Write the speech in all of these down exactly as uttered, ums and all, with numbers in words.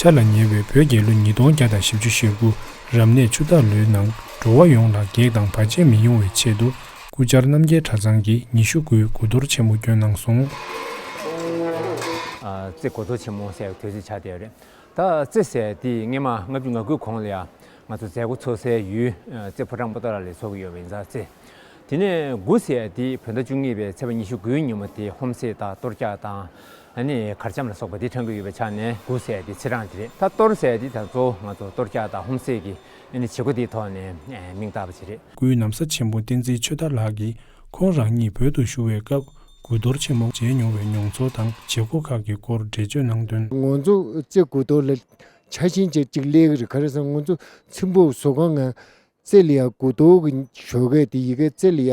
འཆར་ལ་ཉེ་བའི་བོད་རྒྱལ་ལོ་ཉིས་སྟོང་བརྒྱ་དང་བཞི་བཅུ་ཞེ་དགུ་རབ་གནས་ཆུ་སྟག་ལོའི་ནང་འགྲོ་བ་ཡོངས་ལ་གེགས་དང་བར་ཆད་མི་ཡོང་བའི་ཆེད་དུ། སྐུ་བཅར་རྣམ་རྒྱལ་གྲྭ་ཚང་གིས་ཉི་ཤུ་དགུའི་དགུ་གཏོར་ཆེན་མོ་བསྐྱོན་གནང་སོང་། ཨ། རྩེ་དགུ་གཏོར་ཆེན་མོ་ཟེར་བའི་དུས་ཚོད་ཆགས་བསྡད་ཡོད་རེད། ད་རྩེ་ཟེར་དེ་སྔོན་མ་ལྔ་བཅུ་ང་དགུའི་གོང་ལ་ཡ་ང་ཚོ་མཛད་སྒོ་ཚོགས་སའི་ཡུལ་རྩེ་ཕོ་བྲང་པོ་ཏཱ་ལ་ལ་ཚོགས་ཀྱི་ཡོད་པ་ཡིན་ཙང་རྩེ། དེ་ནས་དགུ་ཟེར་དེ་བོད་ཟླ་བཅུ་གཉིས་པའི་ཚེས་པ་ཉི་ཤུ་དགུའི་ཉིན་མོ་དེ་ཧོམ་བསྲེགས་དང་གཏོར་རྒྱག་དང་། ཨ་ནི་གར་འཆམ་ལ་སོགས་པ་དེ་འཁྲབ་ཀྱི་ཡོད་པའི་ཆ་ནས་དགུ་ཟེར་དེ་ཚེས་གྲངས་དེ་རེད། ད་གཏོར་ཟེར་དེ་ད་གཙོ་བོ་ང་ཚོ་གཏོར་རྒྱག་དང་ཧོམ་བསྲེགས་ཀྱི་ཨ་ནི་བྱེད་སྒོ་དེའི་ཐོག་ནས་མིང་བཏགས་པ་ཅིག་རེད། སྐུའི་ན་བཟའ་ཆེན་པོ་བསྟན་འཛིན་ཆོས་དར་ལགས་ཀྱིས་ཁོང་རང་ཉིད་བོད་དུ་བཞུགས་པའི་སྐབས་དགུ་གཏོར་ཆེན་མོ་མཇལ་མྱོང་བའི་མྱོང་ཚོར་དང་བྱེད་སྒོ་ཁག་གི་སྐོར་འགྲེལ་བརྗོད་གནང་དོན། ང་ཚོ་རྩེ་དགུ་གཏོར་ལ་ཆ་ཤས་ཅིག་ཅིག་སླེབས་ཀྱི་རེད། ག་རེ་ཟེར་ན་ང་ཚོ་ཚེམ་བུ་བཟོ་ཁང་ང་རྩེ་ལ་ཡ་དགུ་གཏོར་གྱི་ཞོགས་ཀས་དེ་ཡི་གེ་རྩེ་ལ་ཡ་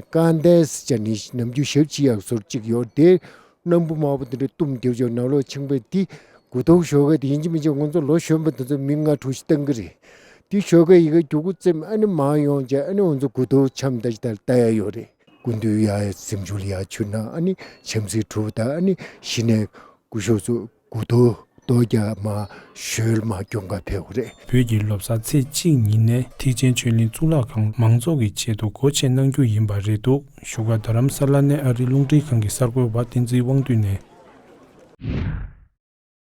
རྐང་འདས་སུ་བྱས་ནས་ནམ་རྒྱུན་ཞབས་ཕྱི་ཡག་ཟུར་གཅིག་ཡོད་དེ། སྣམ་བུ་དམར་པོ་དེ་འདྲ་བཏུམས་བསྡད་ཀྱང་ནང་ལོགས་ཕྱིང་པས་དེ་དགུ་གཏོར་ཞོགས་ཀས་དེ་ཡིན་གཅིག་མིན་གཅིག་ང་ཚོ་ལོ་གཞོན་པ་དེ་ཚོ་མི་ལྔ་དྲུག་ཞིག་བཏང་གི་རེད། དེ་ཞོགས་ཀས་ཡི་གེ་རྒྱུག་ཁུག་བཙེམས་ཨ་ནི་མར་ཡོང་བྱས་ཨ་ནི་ང་ཚོ་དགུ་གཏོར་འཆམ་ད་ཅི་ལྟར་ལྟ་ཡ་ཡོད་རེད། སྐུ་མདུན་ཡ་ཚེམ་ཆུ་ལ་ཡ་ཆུ་ན་ཨ་ནི་འཆམ་ཚིག་གྲུབ་ད་ཨ་ནི་གཞི་ནས་སྐུ་ཞབས་ཚོ་དགུ་གཏོར་གཏོར་རྒྱག་མ་ཞོལ་མ་སྐྱོང་ག་ཕེབས་རེད། བོད་ཀྱི་ལོ་གསར་ཚེས་གཅིག་ཉིན་ནས་ཐེག་ཆེན་ཆོས་གླིང་གཙུག་ལག་ཁང་མང་ཚོགས་ཀྱི་ཆེད་དུ་སྒོ་ཕྱེ་གནང་རྒྱུ་ཡིན་པ་རེད་འདུག་བཞུགས་སྒར་རྡ་རམ་ས་ལ་ནས་ཨ་རིའི་རླུང་འཕྲིན་ཁང་གི་གསར་འགོད་པ་བསྟན་འཛིན་དབང་འདུས་ནས།